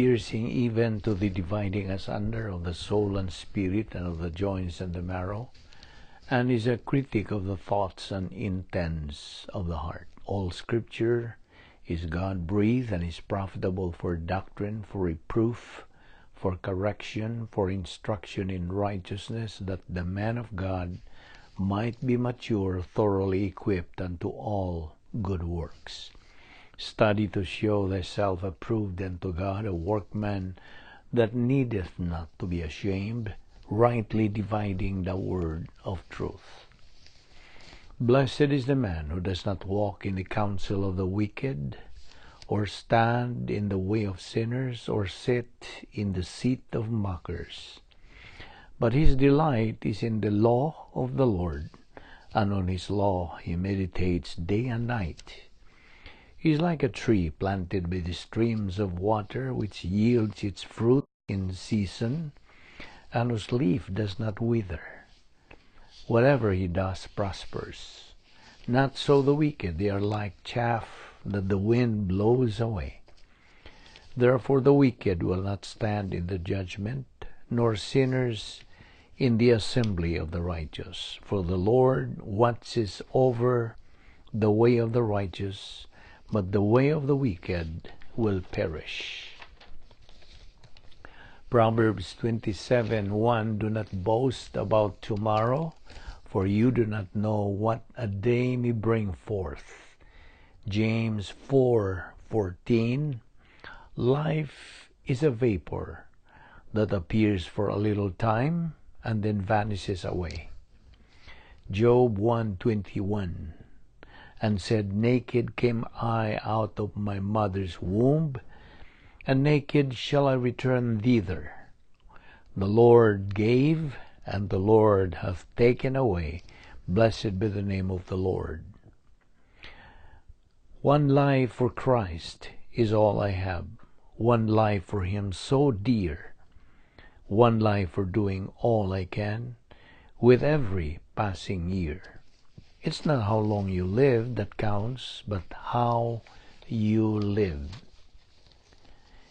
Piercing even to the dividing asunder of the soul and spirit and of the joints and the marrow, and is a critic of the thoughts and intents of the heart. All scripture is God-breathed and is profitable for doctrine, for reproof, for correction, for instruction in righteousness, that the man of God might be mature, thoroughly equipped unto all good works. Study to show thyself approved unto God, a workman that needeth not to be ashamed, rightly dividing the word of truth. Blessed is the man who does not walk in the counsel of the wicked, or stand in the way of sinners, or sit in the seat of mockers. But his delight is in the law of the Lord, and on his law he meditates day and night. He is like a tree planted by the streams of water, which yields its fruit in season, and whose leaf does not wither. Whatever he does prospers. Not so the wicked, they are like chaff that the wind blows away. Therefore the wicked will not stand in the judgment, nor sinners in the assembly of the righteous. For the Lord watches over the way of the righteous, but the way of the wicked will perish. Proverbs 27:1. Do not boast about tomorrow, for you do not know what a day may bring forth. James 4:14. Life is a vapor that appears for a little time and then vanishes away. Job 1:21. And said, "Naked came I out of my mother's womb, and naked shall I return thither. The Lord gave, and the Lord hath taken away. Blessed be the name of the Lord." One life for Christ is all I have. One life for Him so dear. One life for doing all I can with every passing year. It's not how long you live that counts, but how you live.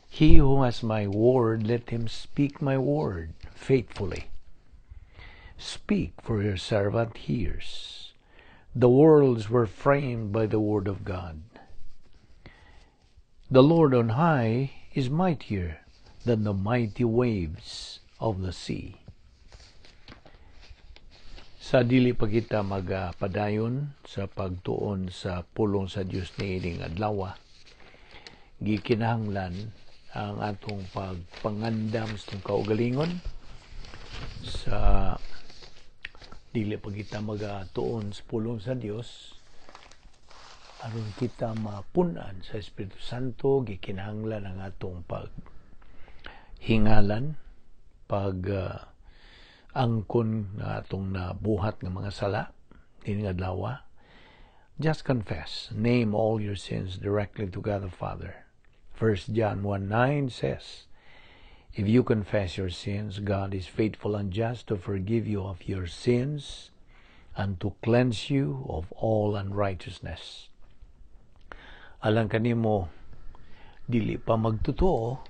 He who has my word, let him speak my word faithfully. Speak, for your servant hears. The worlds were framed by the word of God. The Lord on high is mightier than the mighty waves of the sea. Sa dili pa kita magapadayon sa pagtuon sa pulong sa Dios niining adlaw, gikinahanglan ang atong pagpangandam sa atong kaugalingon sa dili pa kita magatuon sa pulong sa Dios. Aron kita mapun-an sa Espiritu Santo, gikinahanglan ang atong paghingalan, pag angkon nga atong nabuhat nga mga sala niining adlaw. Just confess, name all your sins directly to God the Father. 1 John 1:9 says, "If you confess your sins, God is faithful and just to forgive you of your sins and to cleanse you of all unrighteousness." Alang kanimo dili pa magtotoo,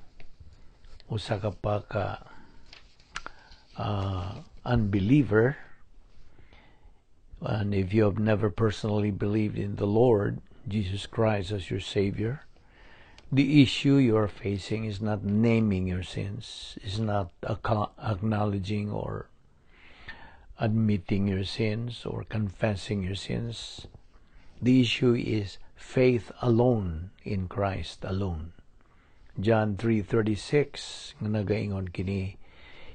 usa ka pa ka unbeliever, and if you have never personally believed in the Lord Jesus Christ as your Savior, the issue you are facing is not naming your sins, is not acknowledging or admitting your sins or confessing your sins. The issue is faith alone in Christ alone. John 3:36 nga nagaingon kini,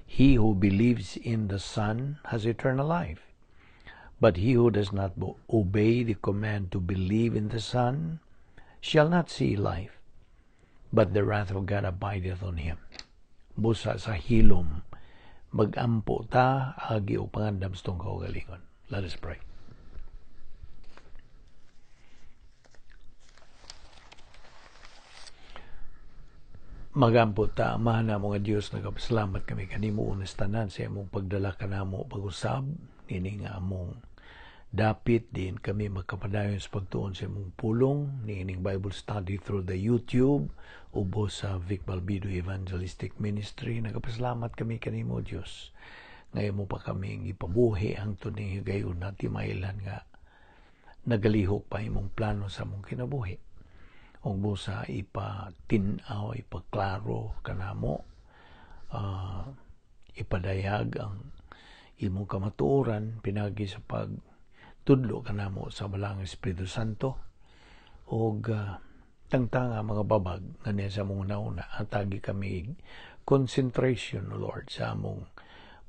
"He who believes in the Son has eternal life. But he who does not obey the command to believe in the Son shall not see life, but the wrath of God abideth on him." Busa sa hilom, magampo ta agi og pangandam sa atong kaugalingon. Let us pray. Magampo ta. Amahan namo nga Dios, nagapasalamat kami kanimo unas tanan sa imong pagdala kanamo pag-usab niini nga among dapit din kami magkapadayon sa pagtuon sa imong pulong niining Bible study through the YouTube Ubos sa Vic Balbido Evangelistic Ministry, nagapasalamat kami kanimo, Dios, nga imo pa kaming ipabuhi hangtod ning higayon na timailan nga nagalihok pa imong plano sa among kinabuhi. Ug busa ipatin-aw, ipaklaro kanamo, ipadayag ang imong kamatuoran pinagi sa pagtudlo kanamo sa Balaang Espiritu Santo ug tangtanga mga babag nga niya sa among una atagi kami concentration, O Lord, sa among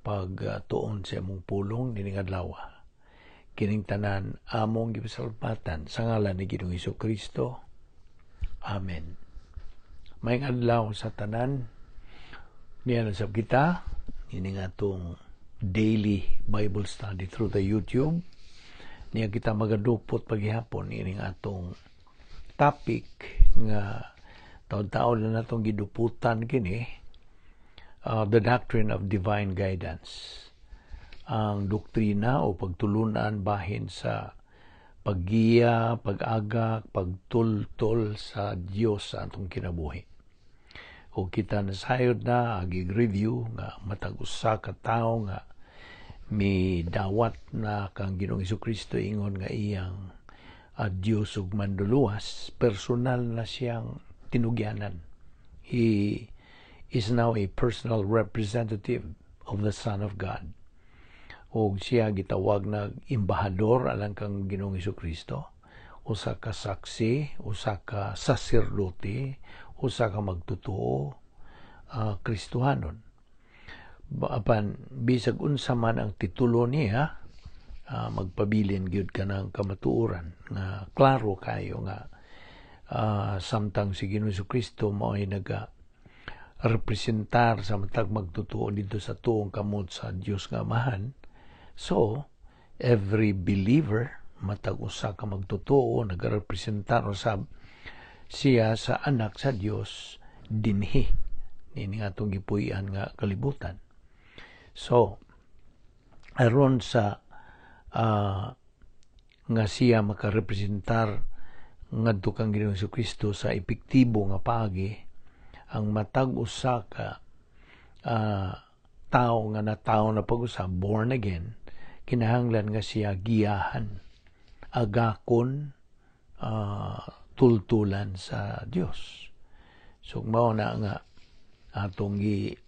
pagtuon sa among pulong nining adlaw. Kining tanan among gipasalamatan sa ngalan ni Ginoong Kristo. Amen. Maayong adlaw sa tanan. Niya na sab kita ini nga atong daily Bible study through the YouTube. Niya kita magadupot paghihapon ini nga atong topic nga taon-taon na natong giduputan kini, the doctrine of divine guidance, ang doktrina o pagtulunan bahin sa paggiya, pag-agak, pagtultol sa Dios sa atong kinabuhi. O kita nasayod na agig review nga matag usa ka tawo nga mi dawat na kang Ginoong Kristo ingon nga iyang Dios ug Manduluwas, personal na siyang tinugyanan. He is now a personal representative of the Son of God. Og siya gitawag na embahador alang kang Ginoong Kristo, usa ka saksi, usa ka saserdote, usa ka magtotoo Kristohanon. Apan bisag unsa man ang titulo niya, magpabilin gyud ka ng kamatuoran nga klaro kayo nga samtang si Ginoong Kristo mao ay naga representar sa matag magtotoo dito sa tuong kamot sa Dios nga Amahan. So every believer, matag usa ka magtotoo, nagarepresentar usab siya sa anak sa Dios dinhi nini nga atong gipuy-an nga kalibutan. So aron sa nga siya makarepresentar ngadto kang Ginoong Kristo sa epektibo nga paagi, ang matag usa ka tao nga natawo na pag-usab, born again, kinahanglan nga siya giyahan, agakon, tultulan sa Dios. So mao na nga atong gi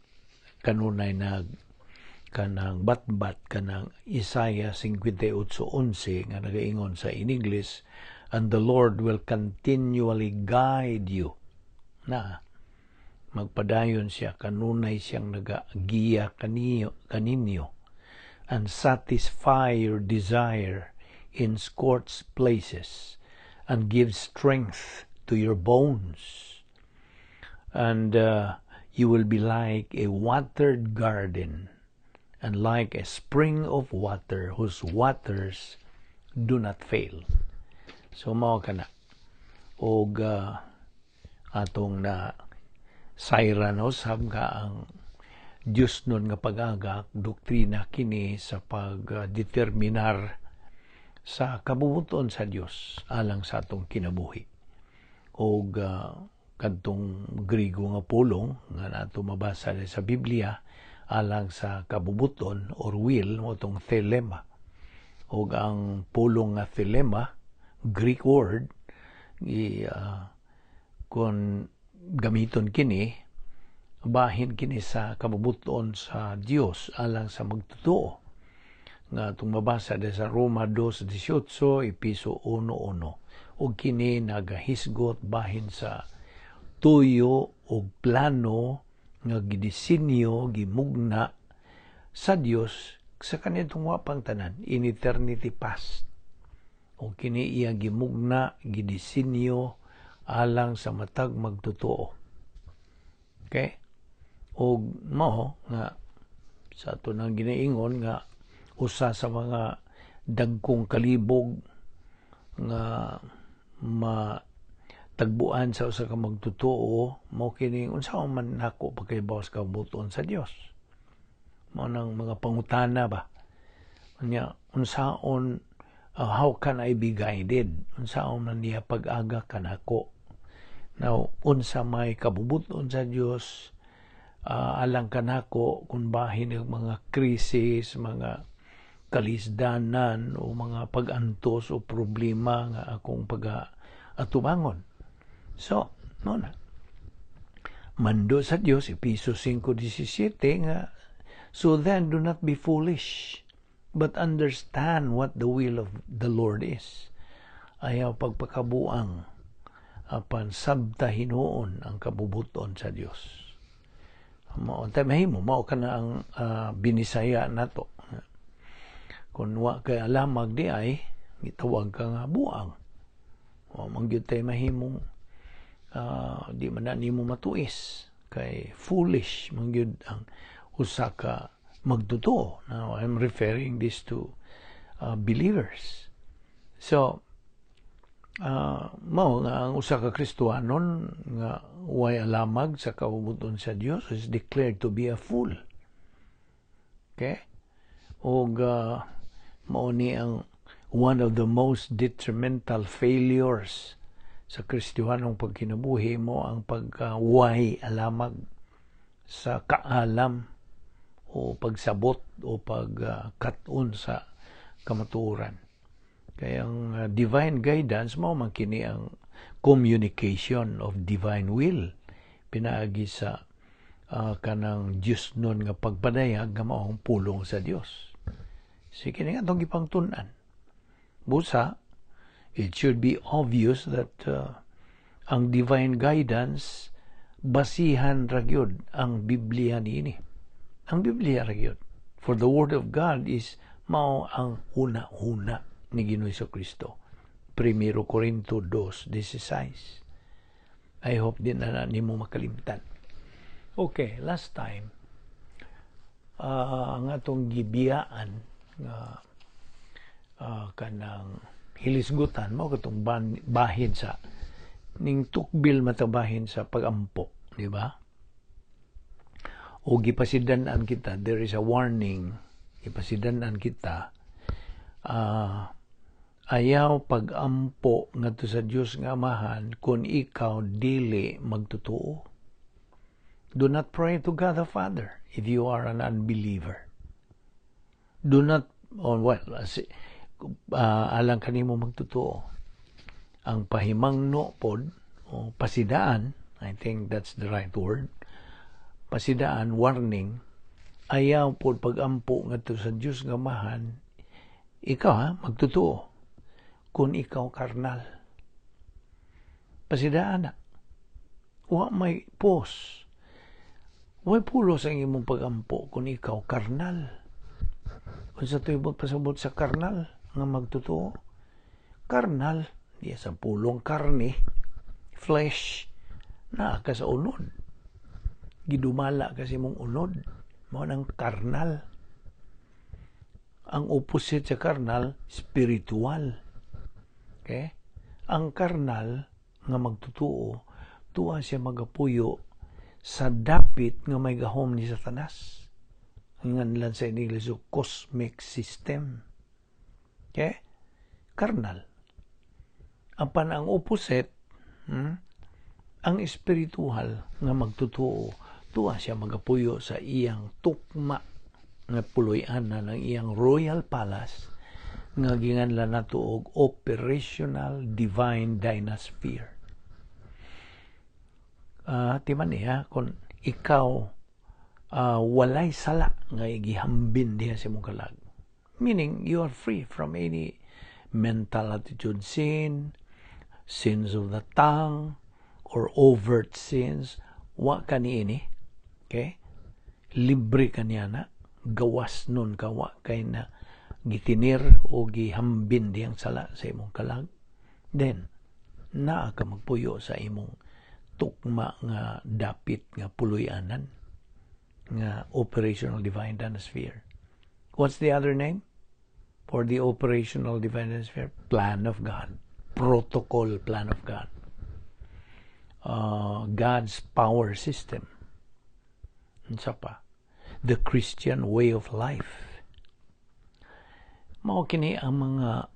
kanunay nag kanang batbat kanang Isaiah 58:11 nga nagaingon sa in English, "And the Lord will continually guide you," na magpadayon siya, kanunay siyang nagagiya kaninyo, "and satisfy your desire in scorched places and give strength to your bones, and you will be like a watered garden and like a spring of water whose waters do not fail." So mao kana og atong na sayra no sab nga ang Dios nun nga pag-agak, doktrina kini sa pagdeterminar sa kabubuton sa Dios alang sa atong kinabuhi. Og kadtong Grigo nga pulong nga nato mabasa sa Biblia alang sa kabubuton or will mo tong thelema. Og ang pulong nga thelema, Greek word, i kon gamiton kini, bahin kini sa kabubuton sa Dios alang sa magtotoo nga atong mabasa sa Roma 2:18, Epeso 1:1, ug kini nagahisgot bahin sa tuyo og plano nga gidisenyo, gimugna sa Dios sa kanitong wapang tanan in eternity past. Ug kini iya gimugna, gidisenyo alang sa matag magtotoo. Okay, og mao nga sa ato nang ginaingon nga usa sa mga dagkong kalibog nga matagbuan sa usa ka magtotoo mao kini: unsa man nako pagkahibaw sa kabubut-on sa Dios? Mao nang mga pangutana ba nya, unsaon, how can I be guided? Unsaon man niya pag-aga kanako? Now, unsa may kabubuton sa Dios alang kanako kung bahin ng mga krisis, mga kalisdanan o mga pag-antos o problema nga akong pag-atubangon. So, mao na. Mando sa Dios, Epeso 5:17 nga, "So then do not be foolish, but understand what the will of the Lord is." Ayaw pagpakabuang, apan sabta hinuon ang kabubuton sa Dios. Mao tay mahimo, mao kana ang binisaya nato. Kung wa kay alamag di ay gitawag ka nga buang. Wa man gyud tay mahimong di man na nimo matuis kay foolish man gyud ang usa ka magtotoo. Now, I'm referring this to believers. So, mao nga ang usa ka Kristohanon nga way alamag sa kabubuton sa Dios is declared to be a fool. Okay? Og mao ni ang one of the most detrimental failures sa Kristohanong pagkinabuhi mao ang pagkaway alamag sa kaalam o pagsabot o pagkat-on sa kamatuoran. Kaya ang divine guidance, mao man kini ang communication of divine will pinaagi sa kanang Dios nun nga pagpadayag nga mao ang pulong sa Dios. Sige, kini nga atong gipangtun-an. Busa, it should be obvious that ang divine guidance, basihan ra gyud ang Biblia niini. Ang Biblia ra gyud. For the word of God is mao ang huna-huna ni Ginoo Kristo. 1 Corinto 2:16. I hope di na nimo makalimtan. Okay, last time, ang atong gibiyaan nga kanang hilisgutan mao katong bahin sa ning tukbil matabahin sa pagampo, di ba? O gipasidan-an kita, there is a warning, gipasidan-an kita, ayaw pagampo ngadto sa Dios nga Amahan kung ikaw dili magtotoo. Do not pray to God the Father if you are an unbeliever. Do not, oh, well, alang kanimo magtotoo. Ang pahimangno pod o pasidaan, I think that's the right word, pasidaan, warning, ayaw pod pagampo ngadto sa Dios nga Amahan, ikaw ha, magtotoo, kung ikaw karnal. Pasidaan na. Wa may pos. Way pulos ang imong pagampo kung ikaw karnal. Kung unsa to'y pasabot sa karnal nga magtotoo, karnal, di sa pulong karne, flesh, naa ka sa unod. Gidumala ka sa imong unod. Mao nang karnal. Ang opposite sa karnal, spiritual. Okay? Ang karnal nga magtotoo, tuwa siya magapuyo sa dapit nga may gahom ni Satanas. Ang nganlan sa English, cosmic system. Okay? Karnal. Apan ang opposite, ang espiritual nga magtotoo, tuwa siya magapuyo sa iyang tukma nga puloy-anan ng iyang royal palace nga ginganlan nato og operational divine dynasphere. Timan niya kung ikaw walay sala nga gihambin diha sa imong kalag. Meaning you are free from any mental attitude sin, sins of the tongue, or overt sins. Wa ka niini. Okay? Libre ka niya na. Gawas nun ka, wa kay na gitinir o gihambin diyang sala sa imong kalag. Then, naa ka magpuyo sa imong tukma nga dapit nga puloy-anan nga operational divine dynasphere. What's the other name for the operational divine dynasphere? Plan of God. Protocol plan of God. God's power system. Unsa pa? The Christian way of life. Mao kini ang mga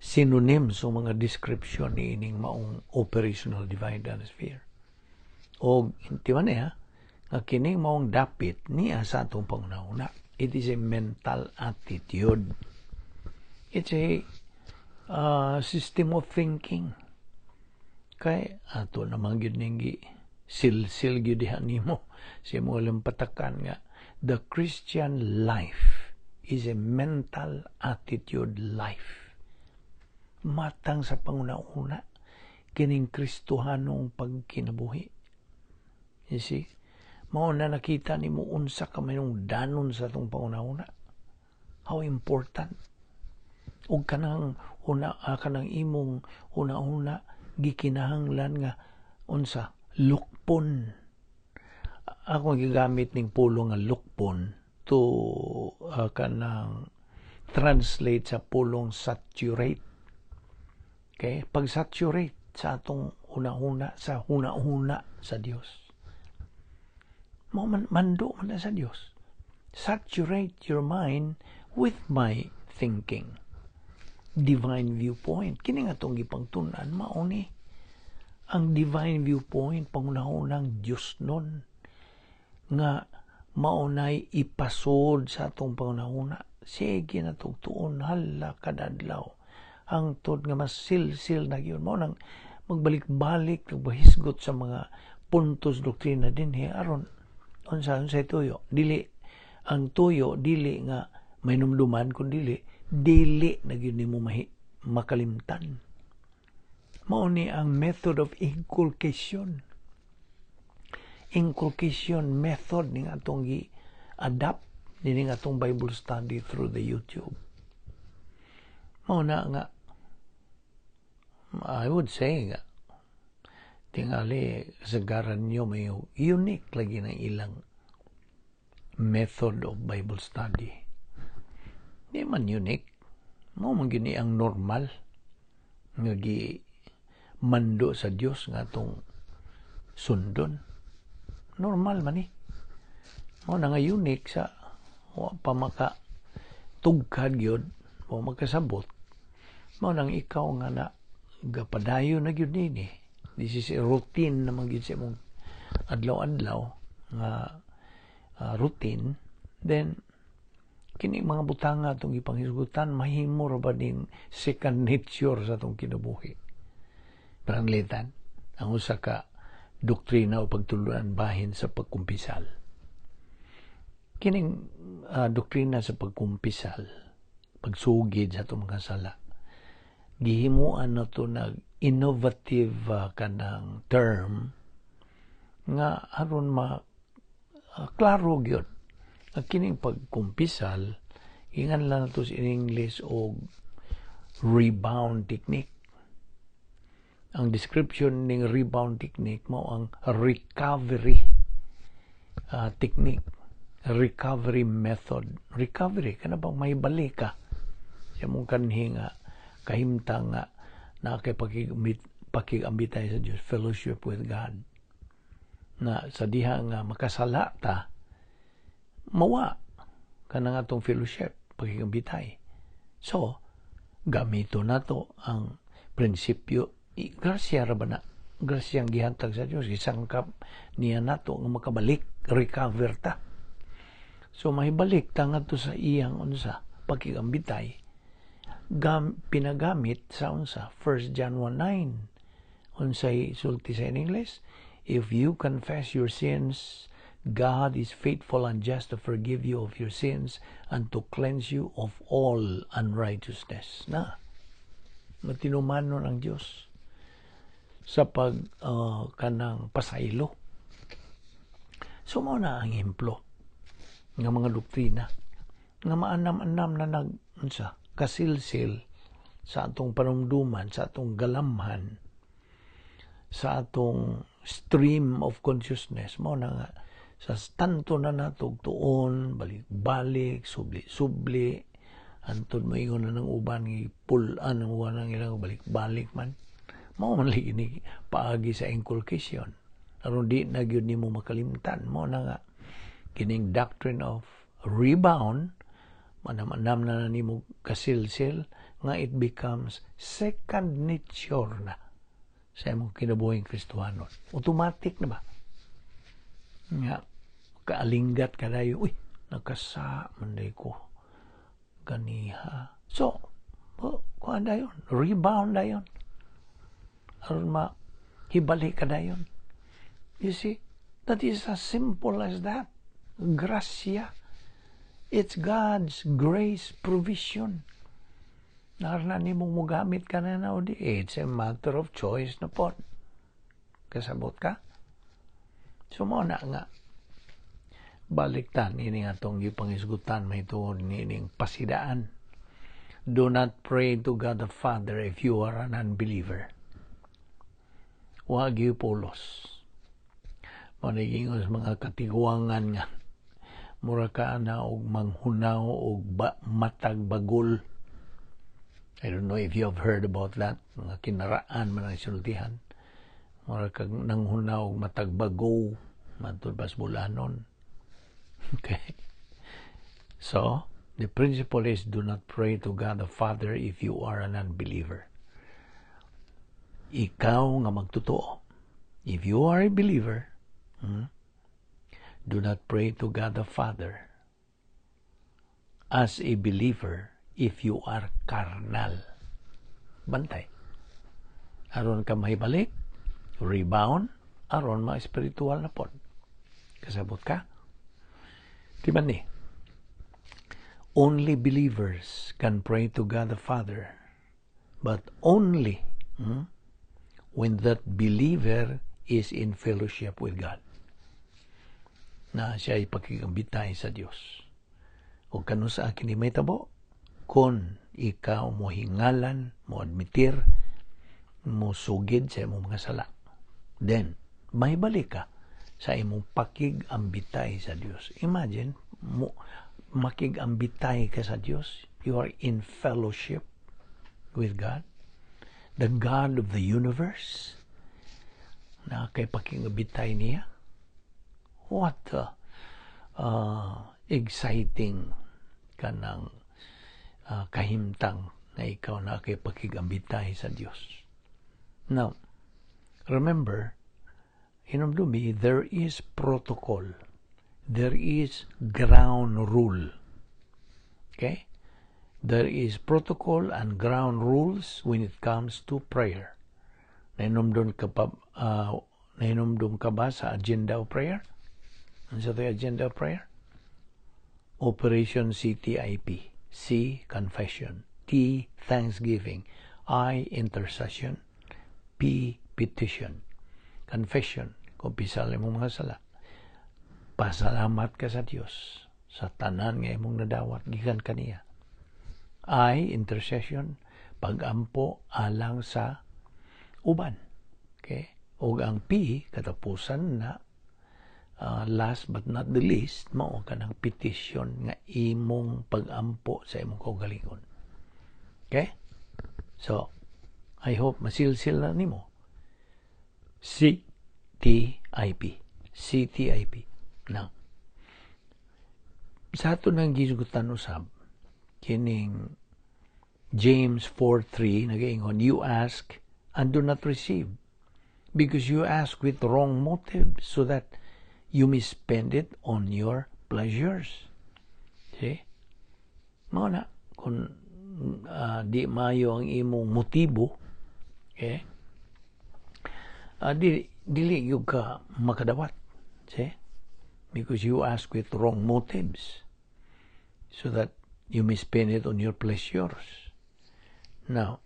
Synonyms o mga description ni ining maong operational divide and sphere. O di ba niya, nga kining maong dapit niya sa atong panghuna-huna. It is a mental attitude. It's a system of thinking. Kay ato naman gyud ning silsil gyud diha nimo sa imong patakan nga the Christian life is a mental attitude life. Matang sa panguna-una kining Kristohanong pagkinabuhi. You see? Mao na nakita nimo unsa ka danon sa atong panguna-una. How important. Ug kanang una kanang imong una-una gikinahanglan nga unsa, lukpon. Ako gigamit ning pulong nga lukpon to kanang translate sa pulong saturate. Okay? Pag saturate sa atong una-una, sa huna-huna sa Dios. Mao man mando man na sa Dios. Saturate your mind with my thinking. Divine viewpoint. Kini nga atong gipangtun-an, mao ni ang divine viewpoint, pangunahunang Dios nun nga maunay ipasod sa atong pangunahuna. Sige na tuon hala kadadlaw hangtod nga masilsil na gyud mao nang magbalik-balik, nagbahisgot sa mga puntos doktrina dinhi aron unsa unsay tuyo, dili ang tuyo, dili nga may numduman, kun dili dili na gyud nimo makalimtan. Mao ni ang method of inculcation, inculcation method ning atong gi adapt ning atong Bible study through the YouTube. Mao na nga I would say nga tingali kasagaran nyo may unique lagi ng ilang method of Bible study. Di man unique. Mao man gini ang normal nga gi mando sa Dios nga atong sundon. Normal man ni. Mao na nga unique sa wa pa maka tugkad gyud o makasabot. Mao nang ikaw nga na gapadayon na gyud nini. This is a routine naman gyud sa imong adlaw-adlaw nga routine. Then kini mga butanga atong gipanghisgutan, mahimo ra ba ning second nature sa atong kinabuhi. Pananglitan ang usa ka doktrina o pagtulunan bahin sa pagkumpisal. Kining doktrina sa pagkumpisal, pagsugid sa atong mga sala, gihimuan na to nag innovative kanang term nga aron ma klaro gyud ang kining pagkumpisal. Ingan lang nato sa English og rebound technique. Ang description ning rebound technique mao ang recovery technique, recovery method. Recovery kana bang may balik ka sa mong kanhi nga kahimtang nga naa kay pakigambitay sa Dios, fellowship with God, na sa diha nga makasala ta, mawa kanang atong fellowship, pakigambitay. So gamito nato ang prinsipyo, grasya ra ba na, grasya ang gihatag sa Dios, gisangkap niya nato nga makabalik, recover ta. So mahibalik ta ngadto sa iyang unsa, pakigambitay, pinagamit sa unsa, 1 John 1:9. Unsay sulti sa in English? "If you confess your sins, God is faithful and just to forgive you of your sins and to cleanse you of all unrighteousness." Na matinumanon ang Dios sa pag kanang pasaylo. So mao na ang ehemplo nga mga doktrina nga maanam-anam na nag unsa, kasilsil sa atong panumduman, sa atong galamhan, sa atong stream of consciousness. Mao na nga sa tanto na nato tuon, balik-balik, subli-subli, hantod moingon na ng uban nga pulan ang uban ang ilang balik-balik man. Mao man lagi ni paagi sa inculcation aron di na gyud nimo makalimtan. Mao na nga kining doctrine of rebound, manam-anam na nimo kasilsil. nga it becomes second nature na sa imong kinabuhing Kristohanon. Automatic na ba? Nga, kaalinggat ka dayo, "Uy, nakasa man ko ganiha." So, oh, kuan dayon, rebound dayon. Aron ma hibali ka dayon. You see, that is as simple as that. Gracia. It's God's grace provision. Narna nimo mogamit ka na na di. It's a matter of choice na po. Kasabot ka? So mao na nga baliktan ini atong gipangisgutan mahitungod niining pasidaan. Do not pray to God the Father if you are an unbeliever. Wa pulos. Manigingos mga katiguangan nga mura ka na og manghunaw og ba, matag bagol. I don't know if you have heard about that. Mga kinaraan man ang sultihan. Mura kag nanghunaw og matag bago matud bas bulanon. Okay. So, the principle is do not pray to God the Father if you are an unbeliever. Ikaw nga magtotoo. If you are a believer, do not pray to God the Father as a believer if you are carnal. Bantay. Aron ka mahibalik, rebound, aron ma-spiritual na pod. Kasabot ka? Di ni? Only believers can pray to God the Father, but only when that believer is in fellowship with God. Na siya ay pakigambitay sa Dios. O kano sa akin ni may tabo, kung ikaw mo hingalan, mo admitir, mo sugid sa imong mga sala. Then, may balik ka sa imong pakig-ambitay sa Dios. Imagine, mo makig-ambitay ka sa Dios. You are in fellowship with God, the God of the universe. Na kay pakig-ambitay niya. What a exciting kanang kahimtang na ikaw na kay pakig-ambitay sa Dios. Now, remember, hinumdumi, there is protocol. There is ground rule. Okay? There is protocol and ground rules when it comes to prayer. Nahinumdum ka ba sa agenda of prayer? Ano sa agenda of prayer? Operation CTIP. C, confession. T, thanksgiving. I, intercession. P, petition. Confession, kumpisal imong mga sala. Pasalamat ka sa Dios sa tanan nga imong nadawat gikan kaniya. I, intercession, pagampo alang sa uban. Okay? Ug ang P, katapusan na, last but not the least, mao kanang petition nga imong pagampo sa imong kaugalingon. Okay? So, I hope masilsil na nimo. C T I P. C T I P. Now, sa ato nang gisgutan usab, kining James 4:3 nagaingon, "You ask and do not receive because you ask with wrong motive, so that you may spend it on your pleasures." See? Mao na, kung di maayo ang imong motibo, okay? Di, dili gyud ka makadawat. See? Because you ask with wrong motives so that you may spend it on your pleasures. Now,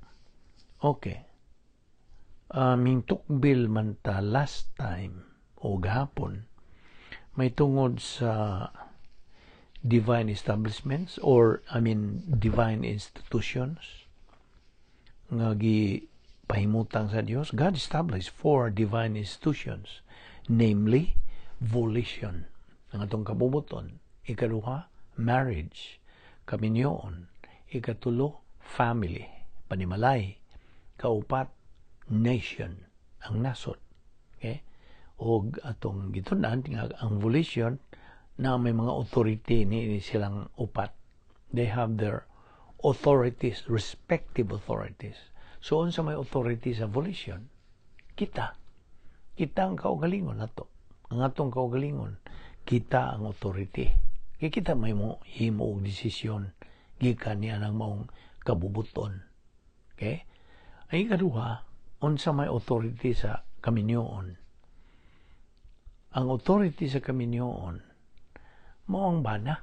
okay. Mintukbil man ta last time o gahapon may tungod sa divine establishments or, I mean, divine institutions nga gi pahimutang sa Dios. God established four divine institutions, namely volition, ang atong kabubuton; ikaduha, marriage, kaminyoon; ikatulo, family, panimalay; kaupat, nation, ang nasod. Okay? Og atong gitun-an nga ang volition na may mga authority ni silang upat. They have their Authorities, respective authorities. So, unsa may authority sa volition? Kita. Kita ang kaugalingon nato. Ang atong kaugalingon, kita ang authority. Kay kita may mo himo og desisyon gikan niya ng maong kabubuton. Okay? Ang ikaduha, unsa may authority sa kaminyoon? Ang authority sa kaminyoon, mao ang bana.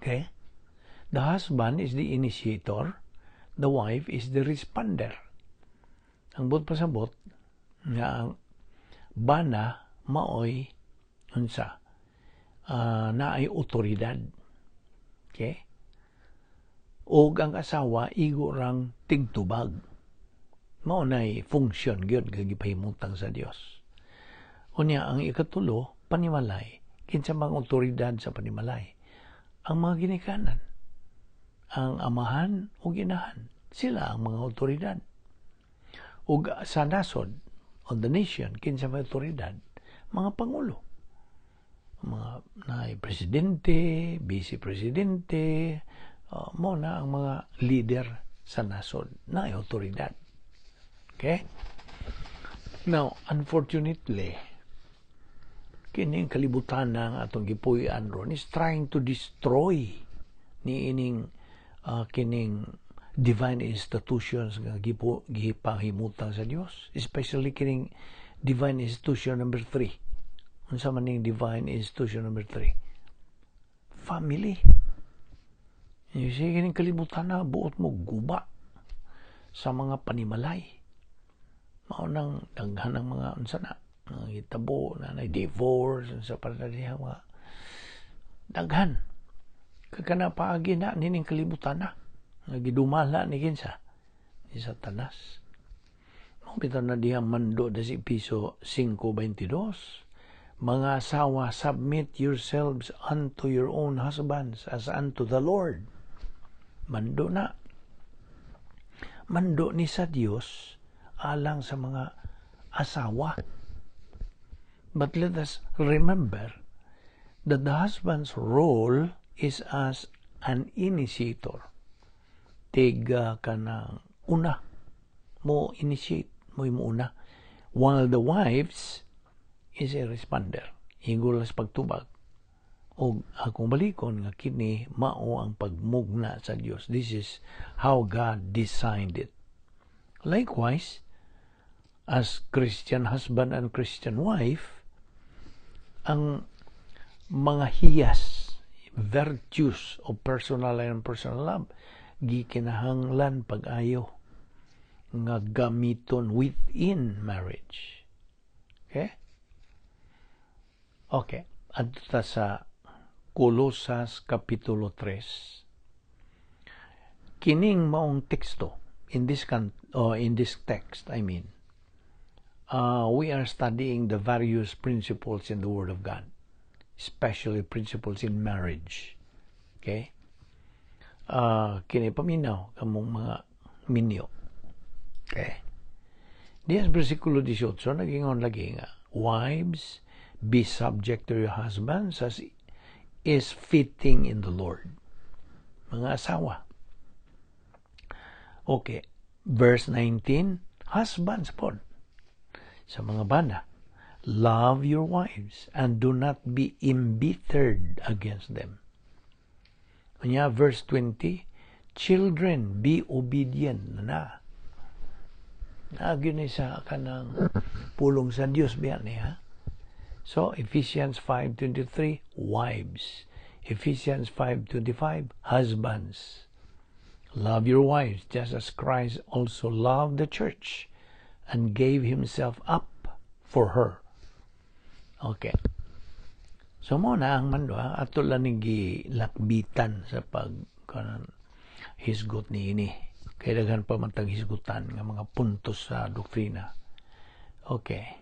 Okay? The husband is the initiator, the wife is the responder. Ang buot pasabot nga ang bana maoy unsa naay otoridad. Okay? Og ang asawa igo rang tigtubag. Mao nay function gyud nga gipahimutang sa Dios. Unya, ang ikatulo, panimalay. Kinsa bang otoridad sa panimalay? Ang mga ginikanan. Ang amahan o ginahan. Sila ang mga otoridad. Ug sa nasod, on the nation, kinsa may otoridad? Mga pangulo. Mga naay presidente, vice presidente, mo na ang mga leader sa nasod na otoridad. Okay? Now, unfortunately, kining kalibutan ng atong gipuy-an ron is trying to destroy ni ining kining divine institutions nga gipahimutang sa Dios, especially kining divine institution number 3. Unsa man ning divine institution number 3? Family. You see, kining kalibutan na buot mo guba sa mga panimalay. Mao nang daghan ng mga unsa na hitabo na na divorce sa para diha, mga daghan kakana paagi na nining kalibutan na nga gidumala ni kinsa? Ni Satanas. Mao bitaw na diha mando da si Epeso 5:22, "Mga asawa, submit yourselves unto your own husbands as unto the Lord." Mando na. Mando ni sa Dios alang sa mga asawa. But let us remember that the husband's role is as an initiator. Tiga ka ng una. Mo initiate, mo mo una. While the wives is a responder. Igo sa pagtubag. O akong balikon nga kini mao ang pagmugna sa Dios. This is how God designed it. Likewise, as Christian husband and Christian wife, ang mga hiyas, virtues of personal and personal love, gikinahanglan pag-ayo nga gamiton within marriage. Okay? Okay. Adto ta sa Kolosas Kapitulo 3. Kining maong teksto in this text, I mean, we are studying the various principles in the Word of God, especially principles in marriage. Okay? Kini paminaw kamong mga minyo. Okay? Diya sa versikulo 18, nagingon lagi nga, "Wives, be subject to your husbands as is fitting in the Lord." Mga asawa. Okay. Verse 19, husbands pod. Sa mga bana, "Love your wives and do not be embittered against them." Unya, verse 20, "Children, be obedient" na. Naagi ni sa kanang pulong sa Dios biya niya. So, Ephesians 5:23, wives. Ephesians 5:25, husbands. "Love your wives just as Christ also loved the church and gave himself up for her." Okay. So mo na ang mando ha, ato lang ning gilakbitan sa pag kanan hisgot ni ini. Kay daghan pa man tag hisgutan nga mga puntos sa doktrina. Okay.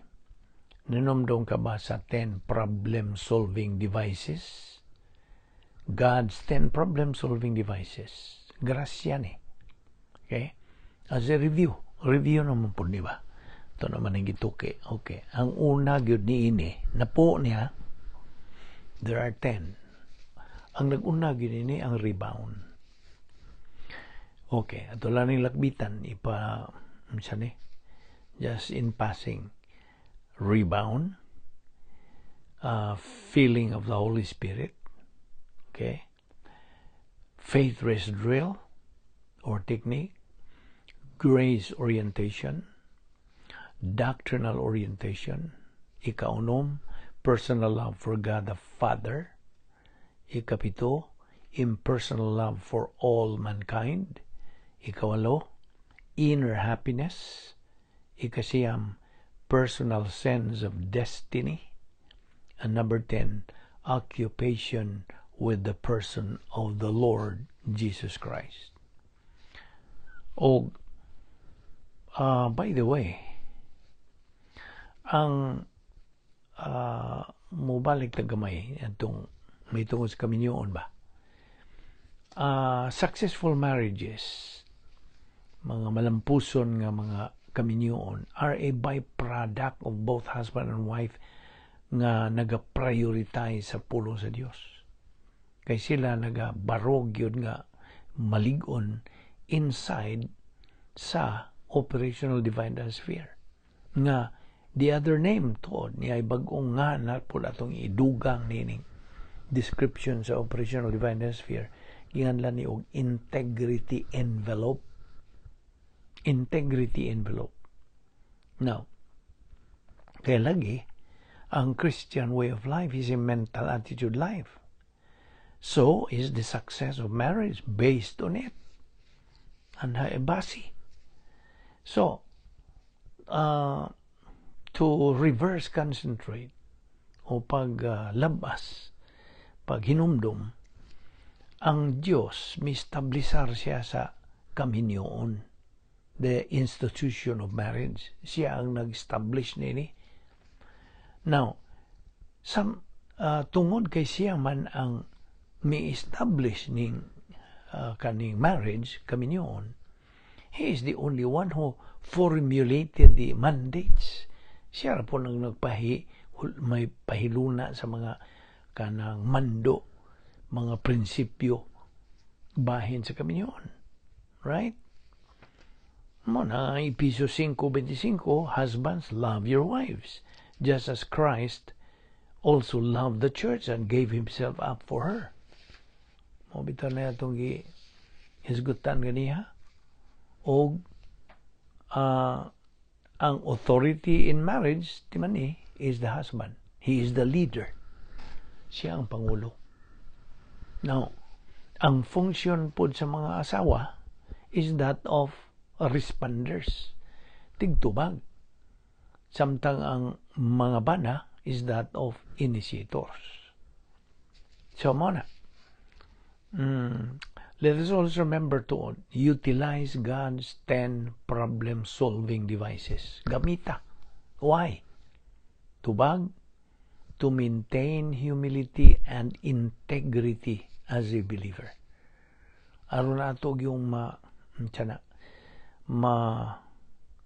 Ninomdom ka ba sa 10 problem-solving devices? God's 10 problem-solving devices. Grasya ni. Okay? As a review. Review naman po, di ba? Ito naman ang gituki. Okay. Ang una gyud ni ini, napo niya, there are 10. Ang nag-una gyud ini ang rebound. Okay, ato lang ning lakbitan ipa unsa ni? Just in passing. Rebound, feeling of the Holy Spirit, okay? Faith rest drill or technique, grace orientation, doctrinal orientation, ikaunom, personal love for God the Father, ikapito, impersonal love for all mankind, ikawalo, inner happiness, ikasiyam, personal sense of destiny, and number 10, occupation with the person of the Lord Jesus Christ. O, by the way, ang mubalik ta gamay atong may tungod sa kaminyoon ba? Successful marriages, mga malampuson nga mga kaminyoon, are a byproduct of both husband and wife nga naga-prioritize sa pulong sa Dios. Kay sila nagabarog yun nga malig-on inside sa operational divine sphere. Nga the other name tuod ni ay bag-ong nga na po atong idugang nining description sa operational divine sphere, giinganlan ni og integrity envelope. Integrity envelope. Now, kaya lagi ang Christian way of life is a mental attitude life. So is the success of marriage based on it and basi. So to reverse concentrate o paglabas, paghinumdum, ang Diyos mistablisar siya sa kaminyoon, the institution of marriage. Siya ang nag-establish nini. Now, some, tungod kay siya man ang mi-establish ning kaning marriage, kaminyoon, he is the only one who formulated the mandates. Siya ra po nang nagpahi may pahiluna sa mga kanang mando, mga prinsipyo bahin sa kaminyoon. Right? Mo na Epesos 5:25, "Husbands, love your wives, just as Christ also loved the church and gave himself up for her." Mo bitaw na atong gi hisgutan ganiha. Og ang authority in marriage ti man ni is the husband. He is the leader. Siya ang pangulo. Now, ang function pod sa mga asawa is that of responders. Tigtubag. Samtang ang mga bana is that of initiators. So, mo na. Let us also remember to utilize God's 10 problem-solving devices. Gamita. Why? Tubag, to maintain humility and integrity as a believer. Aron ato yung ma tiyan ma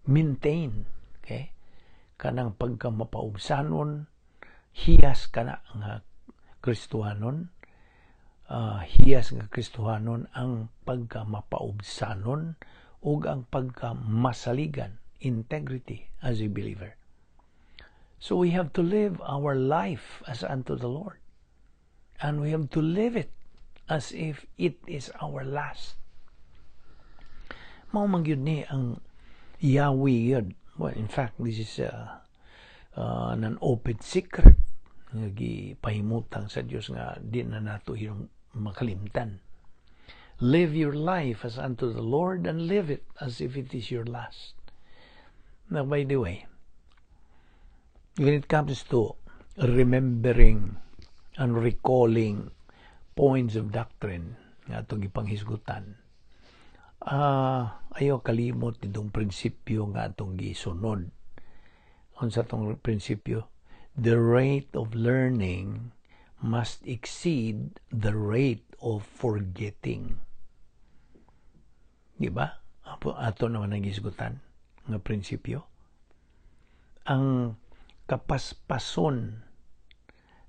maintain, okay, kanang pagka mapaubsanon, hiyas kana nga Kristohanon, hiyas nga Kristohanon, ang pagka mapaubsanon ug ang pagka masaligan, integrity as a believer. So we have to live our life as unto the Lord, and we have to live it as if it is our last. Mao man gyud ni ang Yahweh yun. Well, in fact, this is an open secret nga gipahimutang sa Dios nga di na nato hinuon makalimtan. Live your life as unto the Lord and live it as if it is your last. Now, by the way, when it comes to remembering and recalling points of doctrine nga atong ipanghisgutan, ayaw kalimot itong prinsipyo nga atong gisunod. Unsa tong prinsipyo? The rate of learning must exceed the rate of forgetting. Di ba? Ato naman ang gisgutan nga prinsipyo. Ang kapaspason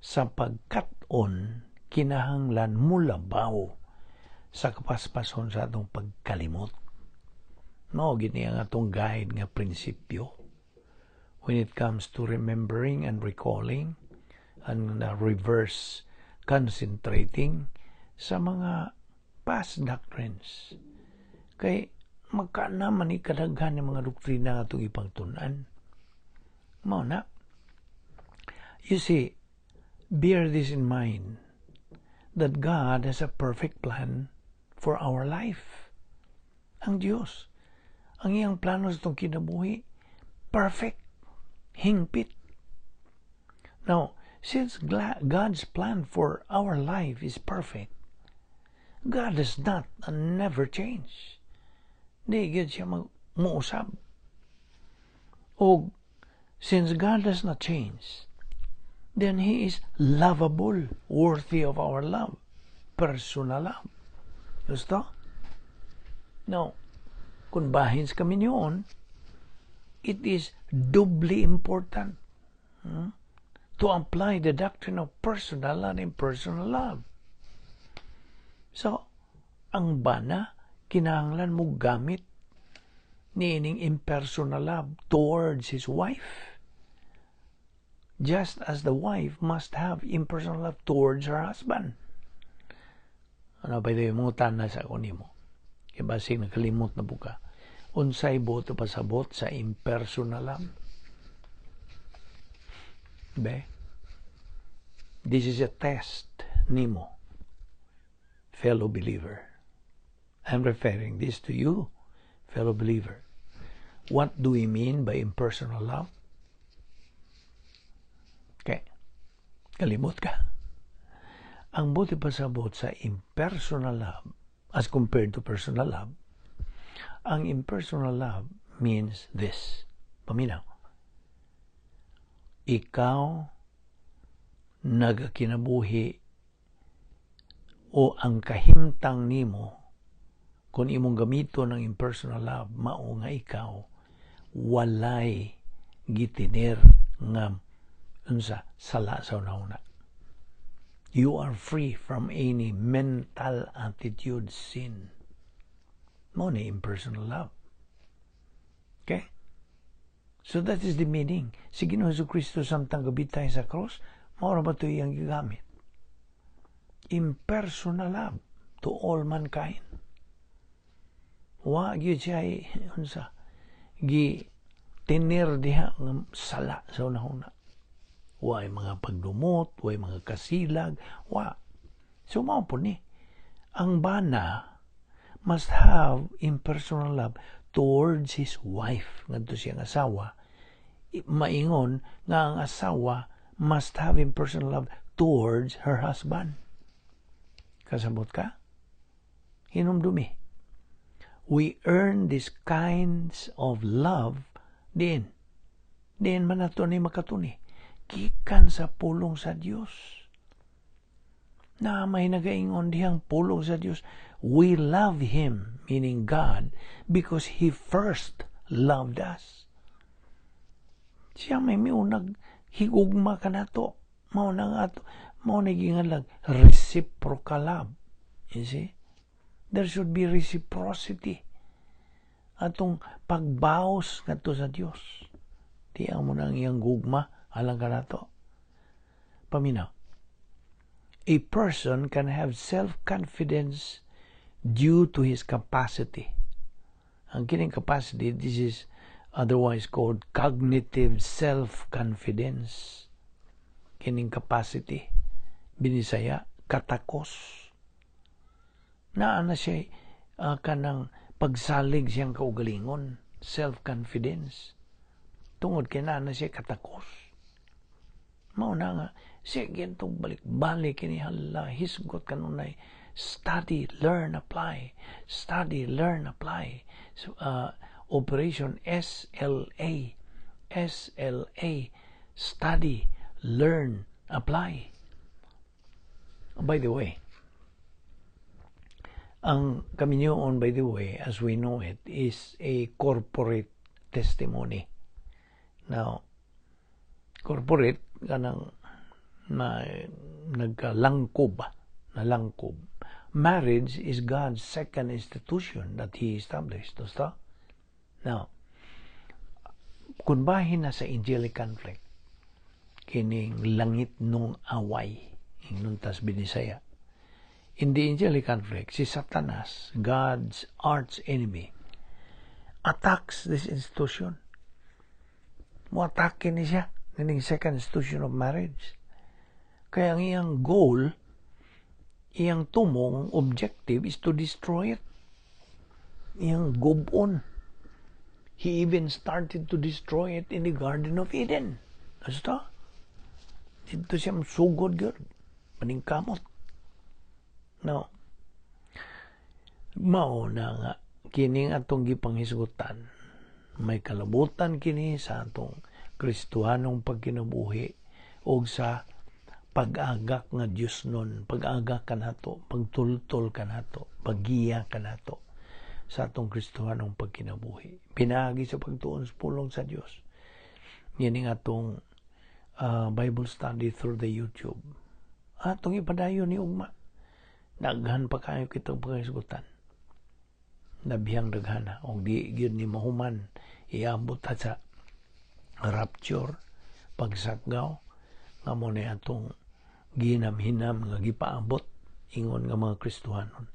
sa pagkat-on kinahanglan mulabaw Sa kapaspason sa atong pagkalimot. Mao gyud ni ang atong guide nga prinsipyo when it comes to remembering and recalling and reverse concentrating sa mga past doctrines. Kay magkana man ni kadaghan ng mga doktrina nga atong ipagtun-an. Mao na. You see, bear this in mind that God has a perfect plan for our life. Ang Diyos, ang iyang plano sa atong kinabuhi, perfect, hingpit. Now, since God's plan for our life is perfect, God does not and never change. Di gyud siya muusab. O since God does not change, then He is lovable, worthy of our love, personal love. Gusto? Now, kung bahin sa kaminyoon, it is doubly important to apply the doctrine of personal and impersonal love. So, ang bana, kinahanglan mo gamit niining impersonal love towards his wife. Just as the wife must have impersonal love towards her husband. Ano ba ito yung na sa ako nimo? Kaya basig nakalimot na buka. Unsay buot pasabot sa impersonal love? Be? This is a test nimo, fellow believer. I'm referring this to you, fellow believer. What do we mean by impersonal love? Okay. Kalimot ka. Ang buot pasabot sa impersonal love as compared to personal love, ang impersonal love means this. Paminaw. Ikaw nagakinabuhi o ang kahimtang nimo kung imong gamito ng impersonal love, mao nga ikaw walay gitiner nga unsa sala sa una. You are free from any mental attitude sin. Mao ni impersonal love. Okay? So that is the meaning. Si Ginoo Kristo samtang gabitay sa cross, mao ra ba ito iyang gigamit? Impersonal love to all mankind. Wa gyud siya unsa gi tinir diha nga sala sa una-una. Wa mga pagdumot, wa mga kasilag, wa. So mao po ni ang bana must have impersonal love towards his wife ngadto siyang asawa, maingon nga ang asawa must have impersonal love towards her husband. Kasabot ka? Hinumdumi, we earn these kinds of love din din man nato ni makatuni gikan sa pulong sa Dios na may nagaingon dihang pulong sa Dios. We love Him, meaning God, because He first loved us. Siya may miunag higugma kanato. Mao na nga ato, mao na gingalag reciprocal love. You see? There should be reciprocity. Atong pagbaos ngadto sa Dios. Tiyan mo na ang iyang gugma alang kanato. Paminaw. A person can have self-confidence due to his capacity. Ang kining capacity, this is otherwise called cognitive self-confidence. Kining capacity, binisaya, katakos. Naa na siya kanang pagsalig siyang kaugalingon, self-confidence. Tungod kay naa na siya katakos. Mao na nga, sige itong balik-balik kini, hala, hisgot kanunay, study, learn, apply. Study, learn, apply. So, Operation SLA. SLA. Study, learn, apply. By the way, ang Kaminyoon, by the way, as we know it, is a corporate testimony. Now, corporate, kanang na nagkalangkob, nalangkob. Marriage is God's second institution that He established. Basta? Now, kung bahin na sa angelic conflict, kining langitnong away, ingnon tas Binisaya. In the angelic conflict, si Satanas, God's arch enemy, attacks this institution. Mo-atake ni siya kining second institution of marriage. Kaya ang iyang goal, iyang tumong objective is to destroy it. Iyang gub-on. He even started to destroy it in the Garden of Eden. Basta? Didto siya sugod gyud. Paningkamot. No. Mao na nga kining atong gipanghisgutan, may kalabutan kini sa atong Kristohanong pagkinabuhi o sa pag-agak nga Dios nun, pag-agak kanato, pagtultol kanato, paggiya kanato sa atong Kristohanong pagkinabuhi. Pinaagi sa pagtuon sa pulong sa Dios. Yan ang atong Bible study through the YouTube. Atong ipadayon ni ugma. Daghan pa kayo kitang paghisgutan. Nabihang daghana og di gyud ni mahuman, iabot ta sa rapture, pagsakgaw nga mo na atong ginamhinam nga gipaabot ingon nga mga Kristohanon.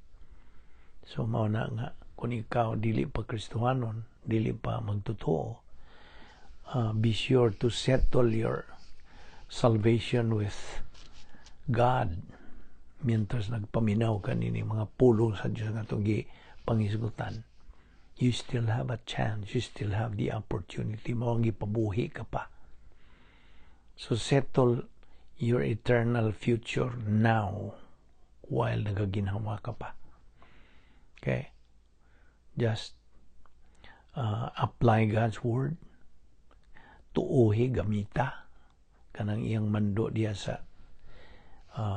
So mao na nga kung ikaw dili pa Kristohanon, dili pa magtotoo, be sure to settle your salvation with God mientras nagpaminaw ka nini mga pulong sa Diyos nga atong panghisgutan. You still have a chance, you still have the opportunity, mao ang gipabuhi ka pa. So settle your eternal future now while nagaginhawa ka pa. Okay? Just apply God's word. Tuuhi, gamita kanang iyang mando diya sa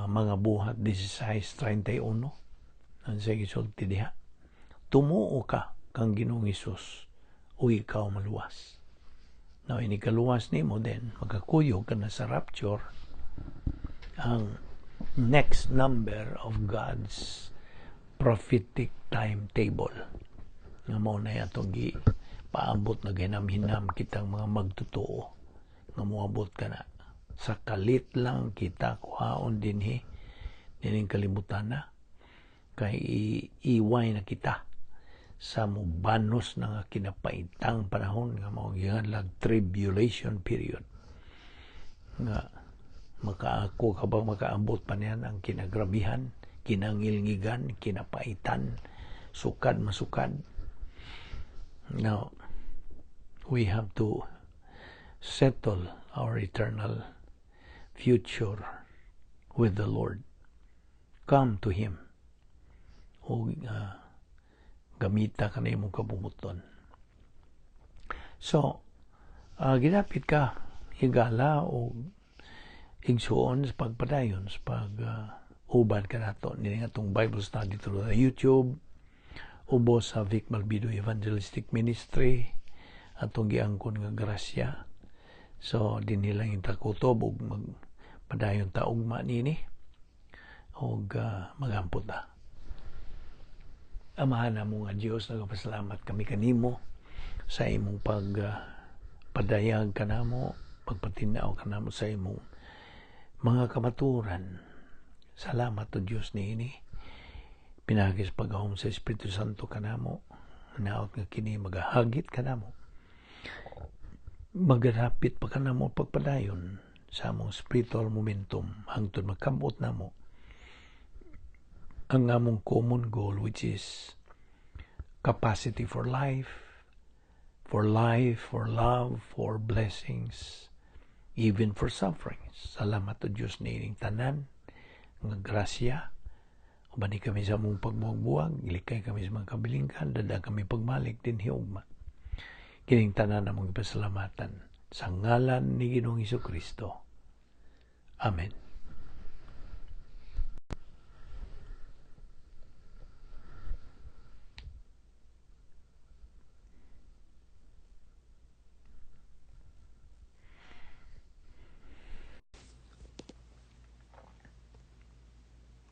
mga Buhat 16:31. Ang sa gisulti diha, "Tumuo ka kang Ginoong Hesus o ikaw maluwas." Now, inikaluwas nimo, then magkakuyog ka na sa rapture, ang next number of God's prophetic timetable nga mao na atong gi paabot na ginamhinam kitang mga magtotoo nga moabot ka na sa kalit lang kita kuhaon dinhi dining kalibutan na, kay iiway na kita sa mubanos na nga kinapaitang panahon nga mao gianlag tribulation period, nga makaako ka ba, makaabot pa niyan ang kinagrabihan, kinangilngigan, kinapaitan, sukad masukad. Now we have to settle our eternal future with the Lord. Come to Him o gamita ka na imong kabumuton. So gidapit ka, higala o igsuon, sa pagpadayon sa pag uban ka nato ni atong Bible study through the YouTube ubos sa Vic Malbido Evangelistic Ministry, atong giangkon nga grasya. So dinhi lang itakutob ug magpadayon ta ugma nini og magampot ta. Amahan namo nga Dios, nagapasalamat kami kanimo sa imong pag padayag kanamo, pagpatinaw kanamo sa imong mga kamaturan. Salamat o Dios niini. Pinaagi sa paghahom sa Espiritu Santo kanamo. Naot nga kini magahagit kanamo. Magarapit pa kanamo pagpadayon sa among spiritual momentum hangtod makamot namo ang among common goal, which is capacity for life, for life, for love, for blessings, even for sufferings. Salamat o Diyos niining tanan nga grasya. Ubani kami sa among pagbuwag-buwag, ilikay kami sa mga kabilingkan, dada kami pagbalik dinhi ugma. Kining tanan among ipasalamatan sa ngalan ni Ginoong Kristo. Amen.